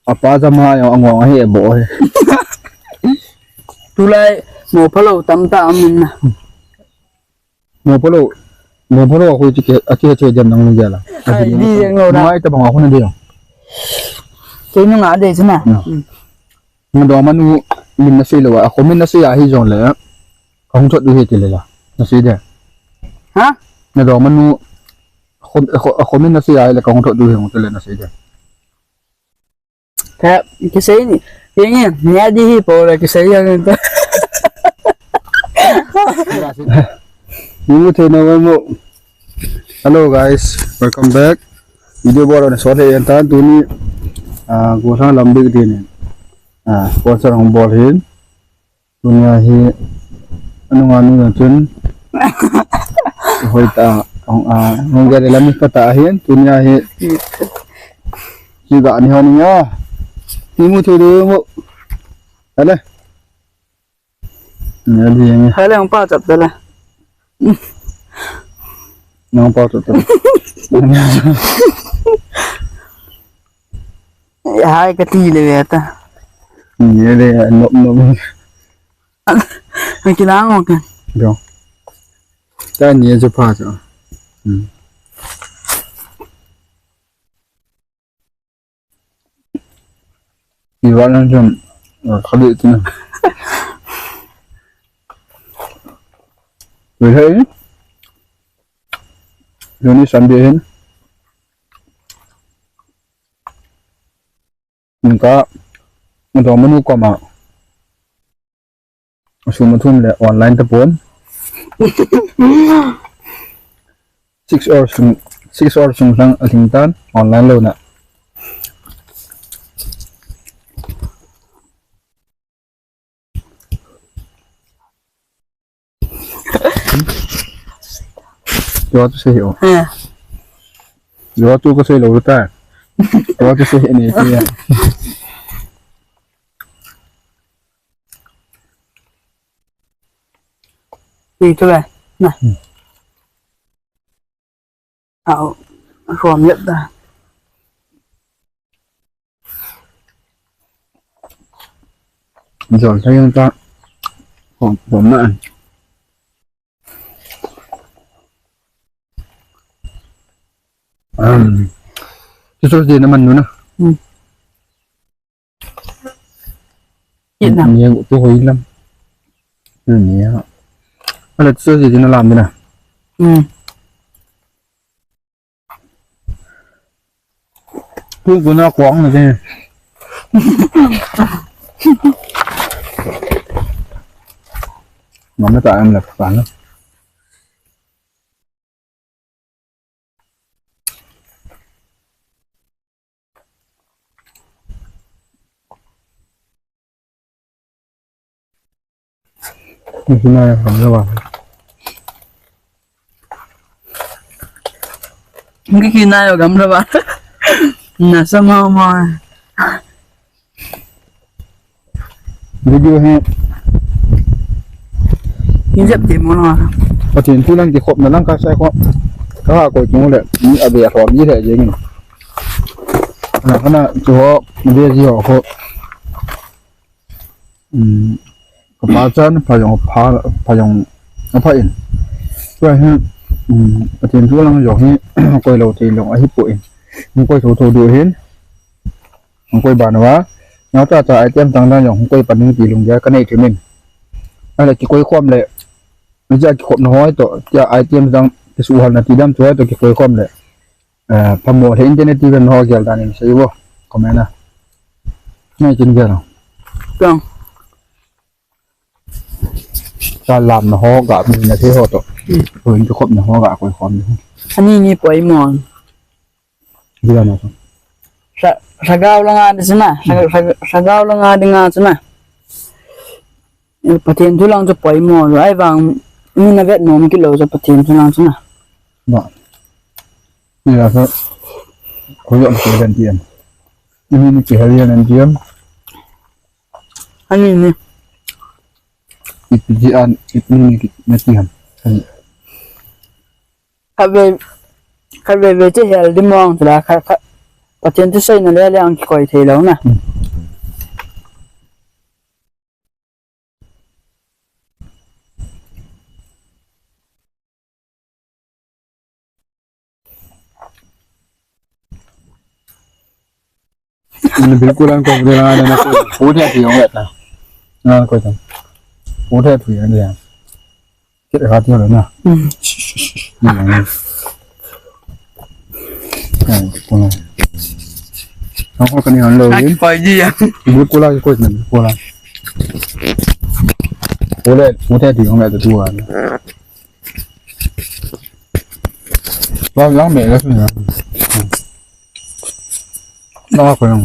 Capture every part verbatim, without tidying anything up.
Apa jama jong angong ahi bo he. Tulai mo phalou tamtah amin na. Mo phalou, mo phalou a koi chike, a kihe che jam nang jala. Ai, di jeng lou na. Ngai ta bang a kona di jong. Che nung a de chuna. Na. Hmm. Nadong manu min nasei lou a, akho min nasei ahi jongle. Kahung thot diu ahi tile la. Nasei de. Ha? Nadong manu, akho, akho, akho min nasei ahile kahung thot diu ahi tile nasei de. Ka, kisei ni, kenge, nia di hi po la kisei yang ta. Ni mu thei na wa mo. Hello guys, welcome back. Video bol na so le yan tan tuni, ah, go sang lam big din. Ah, sponsor hung bol hin. Tunia hi, anung anu na chun. Hoi ta, hong, ah, hong gari lam hi pata hin, tunia hi. Hi ga ni hon ya. Ni mu thu du mu. Ale. Ni ali ni. Hele hong pa chap tala. Nang pa chap tala. Hai ka ti le ve ta. Ni le nop nop. Ang kinango ka. Yo. Ta ni je pa sa. Hmm. Iwan ang jam. Khali tu na. Wei hai. Joni Sunday hin. Ningka, nadong manu koma. Asum athum le online tapon. Six hours sung, six hours sung lang alhing tan online louna. You want to say it? Eh. You want to say it all the time. You want to say anything? Yeah. Ito ba? Na. Hmm. Au, khom yat da. Jol thei ta. Khom, khom na. Um. Teachers' Day naman nun na. Hmm. Ina. Ni tu hoi lam. Ni ya. Ala Teachers' Day na lam na. Hmm. Tu guna kuang na de. Mama ta am la pa na. Ni kina yo gamla ba. Ni kina yo gamla ba. Na sama ma. Video hi. Ni jep ti mo na. Pathen thu lang kikhopna lang ka sai kho. Ka koi chung le. Ni a be a thom ni le jeng. Na kana chu ho. Ni be ji ho kho. Um, ka pa chan pha jong pha, pha jong a pha in. Tua hin, um, Pathen thu lang jong hi, koi lou thei lou ahi poi. Hung koi tho tho diu hin. Hung koi ban uva. Neo cha cha item dang dang jong hung koi pan ding ti lunggel ka nei thim in. Ahile kikoi khom le. Ni cha kikhopna hoi to, tia item dang kisuhal na ti dam chu hoi to kikoi khom le. Eh, phamo le internet ti ben ho gel dan in sei vo. Comment a. Ngai chin gel. Tang. Sa lam na ho ga mi na the ho to. Hmm. Ko in ko khop na ho ga ko khom ni. Ani ni poi mo. Gel na to. Sa, sa gao la nga di sina. Sa, sa, sa gao la nga di nga sina. Pathen thu lang chu poimo, ai vang, mi na vet nom kit lou chu Pathen thu lang chu na. Ba. Ni la sa, ko yo ni ven ti em. Ni ni ki hal yan ti em. Ani ni. Ipi ji an, ipi ni ki na ti em. Ani. Khatvei, khatvei vei chu healthy mong chu la, khat, khat, Pathen thu seina le le ang kikoi thei lou na. Hmm. Bilkul ang kong dia na na. Pu thei thei jong le ta. Na ko ta. Pu thei thei jong le. Kit kha ti le na. Hmm. Ni na. Ai, pu na. Ang ko kani han lou. Ai, yin. Koi ji ya. Bilkul ang ko na, bilkul ang. Pu le, pu thei thei jong le ta tu a. Lang, lang me la su na. Lang ko lang.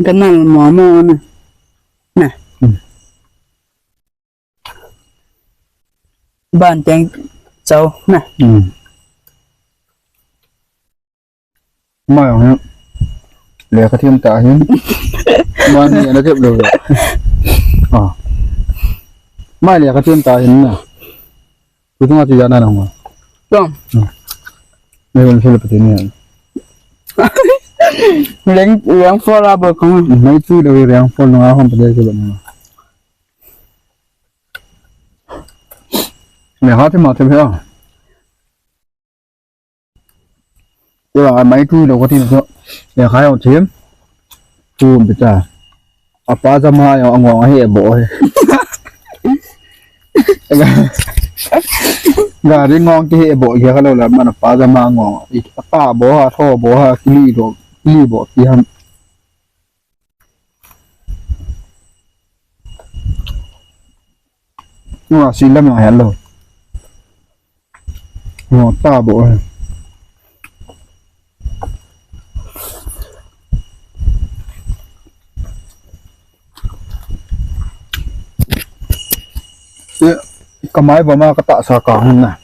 Ganal mo mo na. Na. Hmm. Ban teng chau na. Hmm. Mai ang hin. Lekha them ta hin. Mai ni na kep lou. Ah. Mai lekha them ta hin na. Tu tu nga tu ya na na ma. Tong. Hmm. Mai wan sila pati ni. Leng, leng for a ba kong. Mai tu le leng for na hom pati sila na. Lekha them ma them ya. Tua mai tu lo ko tin to. Ya khai o thim. Tu bi ta. Apa jama ya ang wa he bo he. Gari ngong ki he bo ya ka lo la man apa jama ngong. Apa bo ha tho bo ha ki li do. Ki li bo ki ham. Wa si lam ya hello. Ngo ta bo. Te, kamai ba ma ka ta sa ka hun na.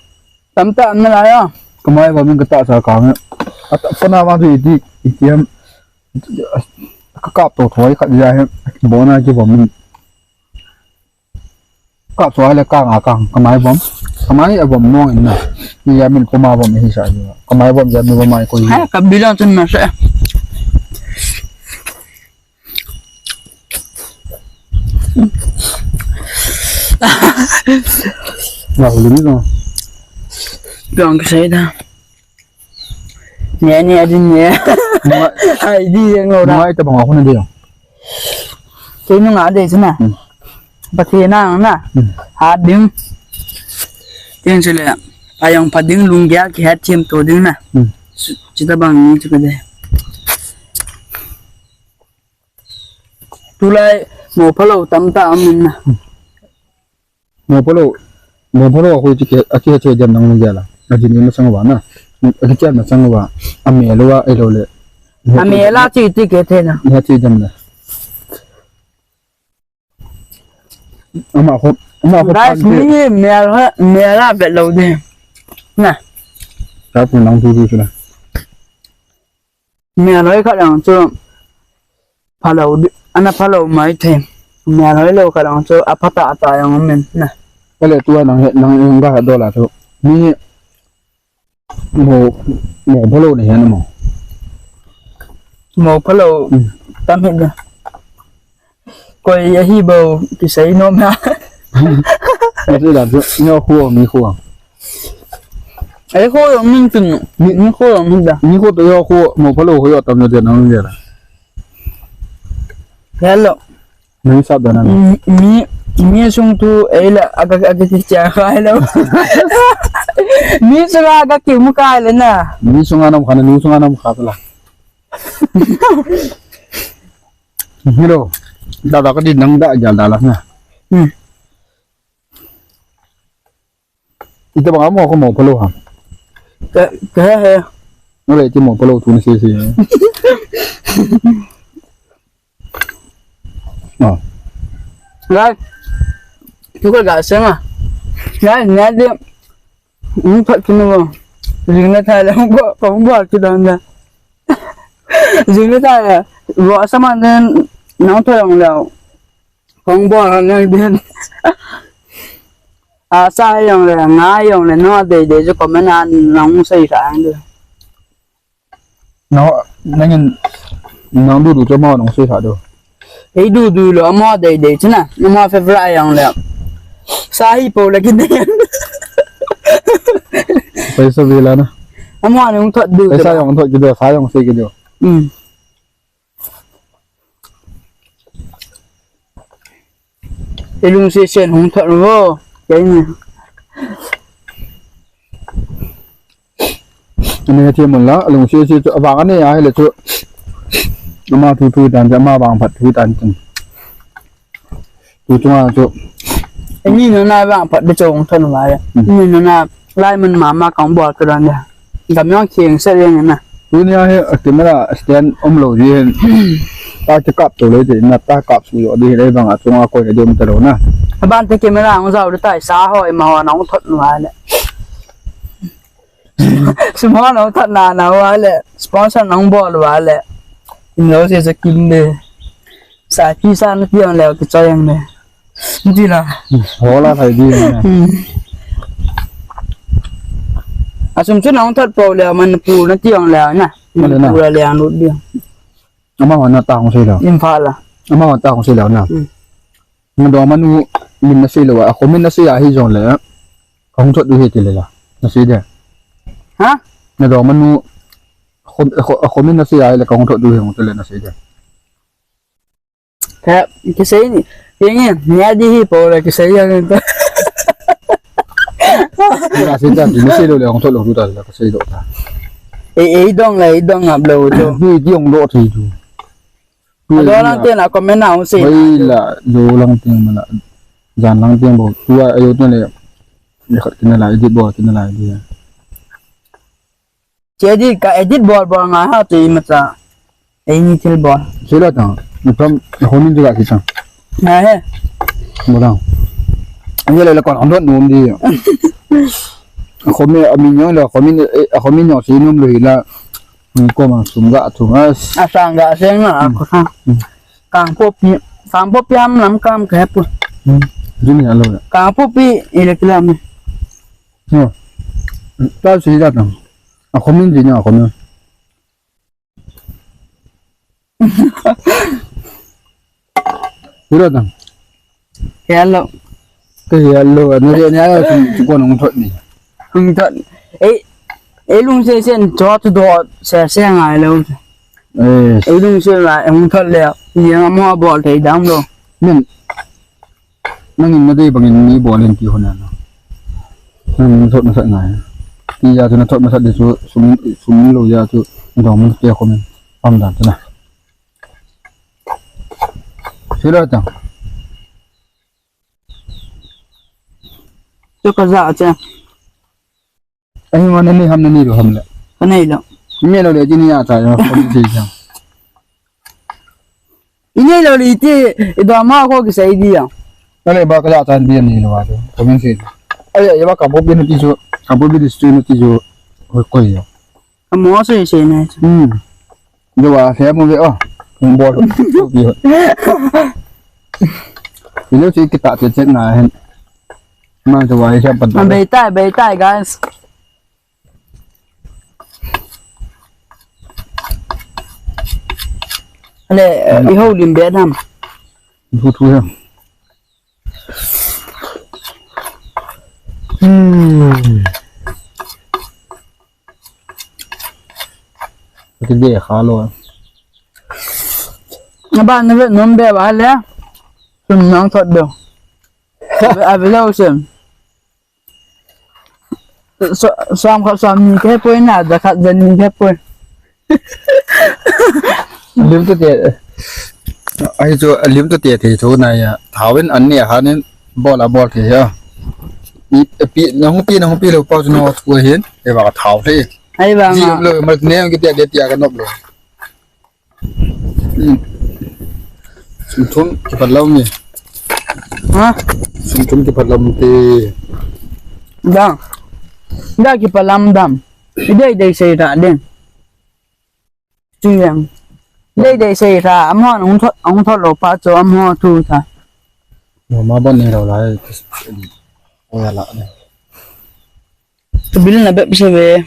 Tam ta na la ya. Kamai ba min ka ta sa ka hun. Ata pa na ma tu iti, iti ham. Ka kap to thoi khat ya he. Bo na ki ba min. Kap so le kang a kang, kamai bom. Kamai a bom mong in na. Ni ya min puma bom hi sa ji. Kamai bom ya mi bom mai ko yi. Hai, ka bilang chen na se. Na, hu ni no. Bilang ka se da. Ne, ne, adin ne. Nungai. Ai, di yang lo da. Nungai ta bang a khu na di. Kei nunga de chuna. Hmm. Pathen a na. Hmm. Hat ding. Tin chule. Ayong pha ding lunggel kihet chem to ding na. Hmm. Chu, chuta bang ni chu ka de. Tulai mo phalou tamtah um in na. Hmm. Mo phalou, mo phalou a khu ti ke, a kihe che jam nang jala. A jini masang uva na. A kichen masang uva. A mel uva, ahilou le. A mel a chi ti ke the na. Ni a che jam na. Ama khu, ama khu. Guys, pan te. Mi mel ha, mel a vet lou de. Na. Ka pu nang tu tu na. Mel hoi khat jong chu phalou di, ana phalou mai thei. Mel hoi lou khat jong chu apha tah tah jong um in na. Ka le tua nang he, nang in ga he dola chu. Mi mo, mo phalou ni he na mo. Mo phalou. Hmm. Tam he da. Koi ahi bou, kisei nom na. Ati dan chu, ni khu, ni khu. Ai khu jong min tin, ni, ni khu jong min da. Ni khu to yo khu, mo phalou khu yo tam na de na min de la. Hello. Nang sap da na. Mi, mi, mi sung tu, ei la, aga, aga ki cha khai lo. Mi sung aga ki mu khai le na. Mi sung anam khana, mi sung anam kha la. Hello. Da da ka di nang da ja da la na. Hmm. Ita bang mo ko mo phalou ha. Ke, ke he. No le ti mo phalou tu na se se. Ah. Guys. Tu ka ga se ma. Guys, na de. Ni phat tu no. Jing na tha le ko ko bo ki dan da. Jing na tha le. Bo sa man den nang tho long le. Kong bol han nang den. Asa jong le, nga jong le, no dei dei chu comment a nang sei sa ang du. No, nangin, nang du du chu mo nang sei sa du. Ei du du lo, mo dei dei chu na, mo favorite jong le. Sa hi po le kin dei. Paisa vela na. Amo nang thot du. Paisa jong thot ki du, sa jong sei ki du. Hmm. Ilungset sen hung thot vo. Keini. Ani thi mun la, lungset se chu, avang ani a hile chu. Ama thu thu tan, ama vang phat thu tan tin. Tu chunga chu. Ani no na vang phat de chong thon ma le. Hmm. Ani no na lai mun mama kang bol ka dan de. Gam jong kheng se leng na. Tunia hi camera stand um lou ji hin. Ta ki kap to le de na ta kap su jo de hi le bang a chunga koi de um ta lou na. Aban te camera ang jao de tai sa hoi ma ho na ung thot ma le. Sum ho na ung thot na na wa le. Sponsor na ung bol wa le. In lo se sa kim de. Sa ki sa na ti ang le ki choi ang de. Ti la. Hola thai di. Hmm. Asum chu nang thot po le Manipur na ti ang le na. Male na. Manipur le ang lut di. Ama wan na ta hung sei le. Imphal la. Ama wan ta hung sei le na. Hmm. Nadong manu min na sei le wa. Ako min na sei ahi jong le. Ka hung thot du he ti le la. Na sei de. Ha? Nadong manu ako, ako, ako min na sei ahi le ka hung thot du he hung ti le na sei de. Ka, kisei ni, yeng yeng, nia di hi po la kisei yang ta. Ni ka sei ta, ni sei lo le ong thot lo tu ta, ka sei lo ta. Ei, ei dong la, ei dong ap lo tu. Ni di ong lo thei tu. Alo lang tin a comment na ong sei. Oi la, lo lang tin ma la. Jan lang tin bo. Tu a, ayo tu le. Ni khat kin la, edit bo, kin la, edit. Che edit ka edit bol bol ngai ha tu imacha. Eini thil bol. Sila ta. Ni pam, ni khomin tu la ki chang. Na he. Mo dang. Ani le le kon on dot nom di. Khomi ami nyong le khomin, eh, khomin nyong si nom lo hi la. Ni ko ma sum ga tu ma. A sang ga seng na, a ko sa. Hmm. Kangpokpi, Kangpokpi ham lam kam ka he pu. Hmm. Juni alo ya. Kangpokpi ile kilam. No. Ta si da tam. A khomin di no a khomin. Ira tam. Hello. Ke hello. Ani dia ni ala sum ko nong thot ni. Hung thot. Eh, eh lungset sen cho tu do se se ngai lo. Eh. Eh lungset la hung thot le. Ni nga mo bol thei dam lo. Min. Nangin nadei bangin mi bol in ti hon na. Nangin thot masat ngai. Ti ya tu na thot masat de su sum sum lo ya tu dong mun te khomin. Pam dan tu na. Sila tang. Chu ka ja che. Ahi ma nani ham nani lo ham le. Ka nei lo. Ni lo le ji ni a cha yo ko ni ji ja. I nei lo le ti i do ma ko ki sai di ya. Ka le ba ka ja cha di ni lo wa do. Ko min si. Ai ya ba ka bo bi ni ti jo. Ka bo bi di stu ni ti jo. Ko ko yo. Ka mo se se ne. Hmm. Dua se mo ve o. Mo bol. Ilo si kita te chet na hen. Ma dua se pat. Beitai, beitai, guys. Ale, eh, i ho lim be nam. Thu thu ya. Hmm. Ati de kha lo. Aba na ve nom be ba le. Sum nang thot do. Ave lo sem. Som khat som ni ke poi na, ja khat ja ni ke poi. Lim tu te. Ai chu lim tu te te chu na ya. Thawin an ni ha nin bol a bol te ya. Pi na hung pi na hung pi lo pa chu no chu hin. E ba thaw le. Ai ba. Ji lo ma ne ki te de ti a ka nop lo. Sum thum kipat lam ni. Ha? Sum thum kipat lam te. Da. Da kipat lam dam. Idei dei sei ra den. Chu yang. Dei dei sei ra. Amhon ong thot ong thot lo pa chu amho thu ta. Mo ma bon ni lo lai. Oya la ne. Bil na bep se ve.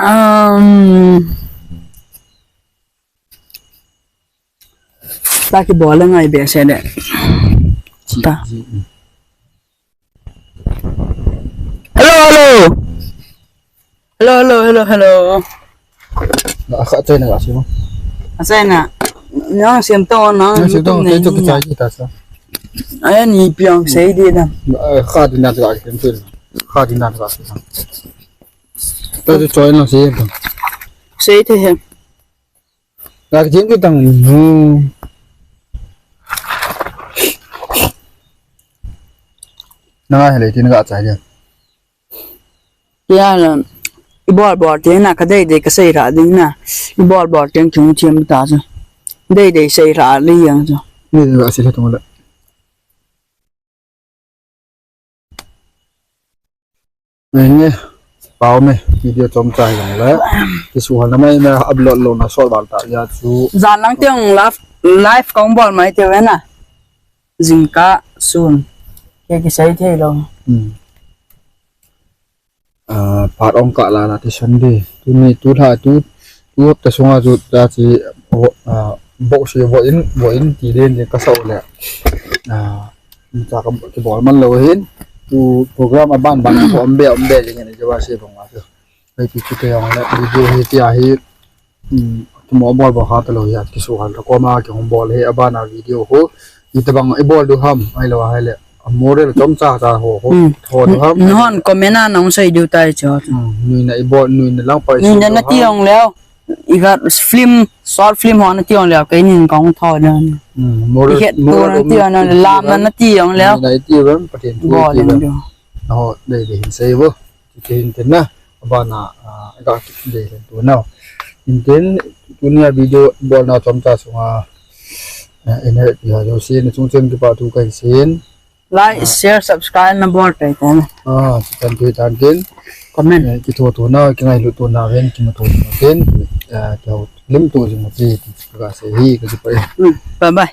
Um, ta kibol le ngai behseh de. Ta. Hello, hello. Hello, hello, hello, hello. Na, a kha chai na ka si mo. A chai na. Nang siam tong, nang YouTube nei ta sa. Ai ni piang sei di na. Kha di na ka ki. Kha di na ka ki. Ta chu choi na sei. Sei the he. Ka jing tu tang nu. Na ngai le tin ka chai le. Kei a la, i bol bol teng na, ka dei dei ka sei ra ding na. I bol bol teng chung chiam ta chu. Dei dei sei ra le yang chu. Ni ka sei le tung le. Nge, pau me, video chomcha hi jong le. Kisuhal na mai na upload lou na sol bal ta ya chu. Jan lang teng live, live kong bol mai te ve na. Jingkah sun. Kei kisei thei lou. Hmm. Ah, phat ong kah la la ti Sunday. Tuni, tu lha, tu, tu hapta sunga chu ta chi, oh, ah, box hi vo in, vo in ti den ka sa u le. Ah, cha ka kibol man lou hin. Tu program aban ban ko ambe ambe jing ni jawasi bang wa chu. Ai ti chu te ong le video hi ti a hi. Hmm, tumo bol bol kha talou hi a kisuhal ta koma kihung bol hi abana video ho. Itabang i bol du ham, ai lo hai le. A moral chomcha cha ho ho. Hmm. Tho du ham. Nuhon comment a nong sei du tai cho. Hmm, nuina i bol, nuina lang pai. Nuina na ti ong leo. I ga film, short film ho na ti ong leo. Kei nin kong tho na. Hmm, moral, i het tu moral na ti ong na, lam na na ti ong leo. Nuina i ti ong, Pathen thu i ti ong. Bol ong du. Ho, dei dei hin sei vo. Ti hin tin na. Abana, ah, ga dei hin tu na. Intin, tunia video bol na chomcha sunga, ah, ene pi ha jo sin, chung chen kipa tu kan sin. Like, share, subscribe na bol tai tai na. Ah, tan tu tan tin. Comment. Eh, kitho tu na, kingailut tu na ven, kimu tu na ven, eh, kihou lim tu jing ti, ka sei hi, ka ji pa. Hmm, bye bye.